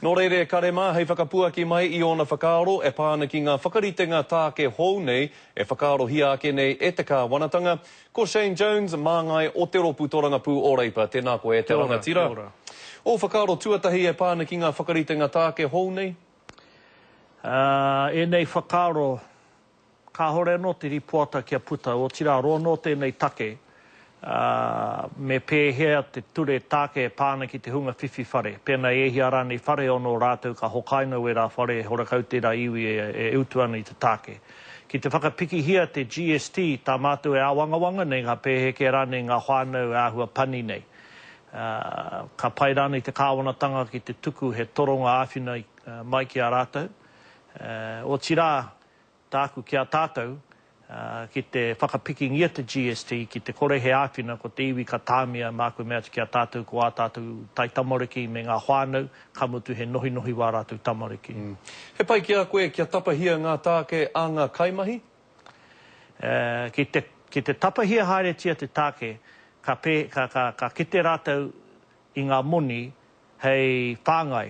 Nō reira e kare mā hei whakapuaki mai i ōna whakaaro e pā ana ki ngā whakaritenga tāke hou nei e whakaarohia ake nei e te kāwanatanga, ko Shane Jones, māngai o te Rōpū Torangapū o Reipa. Tēnā koe e te rangatira. Kia ora. Ō whakaaro tuatahi e pā ana ki ngā whakaritenga tāke hou nei? Ā, ēnei whakaaro Kāhore anō te rīpoata kia puta, otirā roa nō tēnei take, ā, me pēhea te ture tāke e pā ana ki te hunga whiwhi whare, pēnā e hia rānei whare anō rātou ka hokaina wērā whare horakau tērā iwi e utu ana i te tāke. Ki te whakapikihia te GST, tā mātou e āwangawanga nei, ka pēheke rānei ngā whānau e āhua pani nei. Ā, ka pai rānei te kāwanatanga ki te tuku he toronga āwhina mai ki a rātou. Ā, otirā, Tāku ki a tātou, ki te whakapikingia te GST, ki te kore he āwhina, ko te iwi ka tāmia, māku e mea atu ki a tātou ko ā tātou taitamariki me ngā whānau, ka mutu he nohinohi wā rātou tamariki. He pai ki a koe kia tapahia ngā tāke a ngā kaimahi? Ki te, ki te tapahia haeretia te tāke, ka pē, ka, ka, ka kite rātou i ngā moni hei whāngai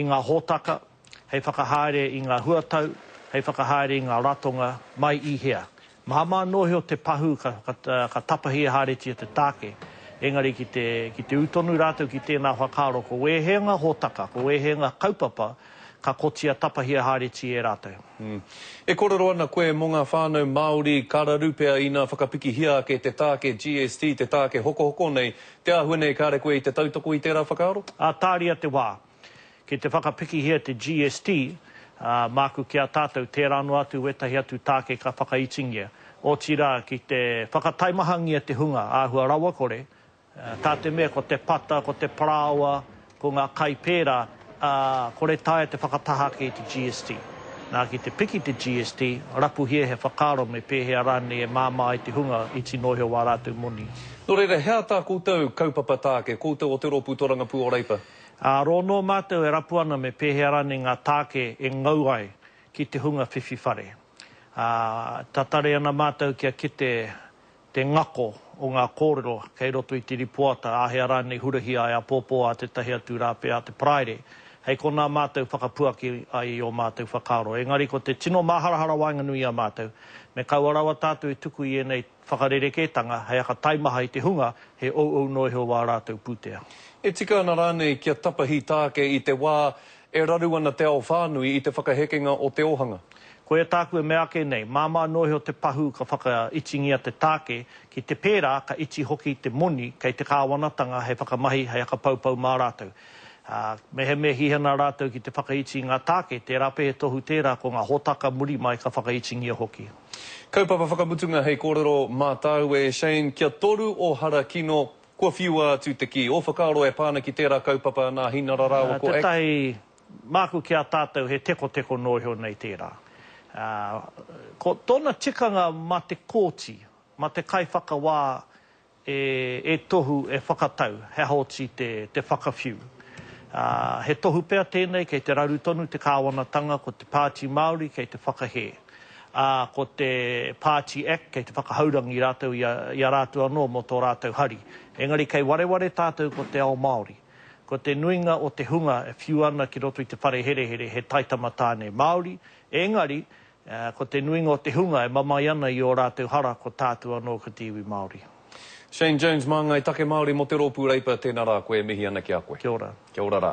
i ngā hōtaka, hei whakahaere i ngā huatau, hei whakahaere i ngā ratonga, mai i hea. Māmā noa iho te pahū ka, ka, ka tapahia haeretia te tāke, engari ki te, ki te ū tonu rātou ki tēnā whakaaro ko wēhea ngā hōtaka, ko wēhea ngā kaupapa ka kotia tapahia haeretia e rātou. E kōrero ana koe mō ngā whānau Māori ka raru pea inā whakapikihia ake te tāke GST, te tāke hokohoko nei, Te āhua nei kāre koe i te tautoko i tērā whakaaro? Ā, tāria te wā. Ki te whakapikihia te GST, ā, māku ki a tātou, tērā noa atu wētahi atu tāke ka whakaitingia. Otirā, ki te whakataimahangia te hunga āhua rawakore, tā te mea ko te pata, ko te parāoa, ko ngā kai pērā, ā, kore taea te whakataha ake i te GST. Nā, ki te piki te GST, rapuhia he whakaaro me pēhea rānei e māmā ai te hunga iti noa iho wā rātou moni. Nō reira, he aha tā koutou kaupapa tāke, koutou o te Rōpū Torangapū o Reipa? Ā, rō noa mātou e rapu ana me pēhea rānei ngā tāke e ngau ai ki te hunga whiwhi whare. Ā, tatari ana mātou kia kite te ngako o ngā kōrero kei roto i te ripoata āhea rānei hurahia ai āpōpō ā tētahi atu rā pea ā te Paraire, hei konā mātou whakapuaki ai i ō mātou whakaaro. Engari ko te tino māharahara waenganui i a mātou, me kaua rawa tātou e tuku i ēnei whakarerekētanga hei aka taimaha i te hunga he ouou noa iho wā rātou pūtea. E tika ana rānei kia tapahi tāke i te wā e raru ana te ao whānui i te whakahekenga o te ōhanga? Koia tāku e mea ake nei, māmā noa iho te pahū ka whakaitingia te tāke, ki te pērā ka iti hoki te moni kei te kāwanatanga hei whakamahi, hei whakapaupau mā rātou. Ā, mehemea hihana rātou ki te whakaiti i ngā tāke, tērā pea he tohu tērā ko ngā hōtaka muri mai ka whakaitingia hoki. Kaupapa whakamutunga hei kōrero mā tāu e Shane, kia toru o hara kino, kua whiua atu te kī. Ō whakaaro e pā ana ki tērā kaupapa nā Hinara rāua ko Act? Tētahi Māku ki a tātou he tekoteko noa iho nei tērā. Ā, ko tōna tikanga mā te kōti, mā te kaiwhakawā e, e tohu, e whakatau he aha oti te, te whakawhiu. Ā, he tohu pea tēnei kei te raru tonu te kāwanatanga, ko te Pāti Māori kei te whakahē. Ā, ko te Pāti Act kei te whakahaurangi rātou i a, i a rātou anō mō tō rātou hari. Engari kei wareware tātou ko te ao Māori. Ko te nuinga o te hunga e whiu ana ki roto i te whare herehere he taitama tāne Māori, engari, ko te nuinga o te hunga e mamae ana i ō rātou hara ko tātou anō ko te iwi Māori. Shane Jones, Māngai Take Māori mō te Rōpū Reipa, tēnā rā koe e mihi ana ki a koe. Kia ora. Kia ora rā.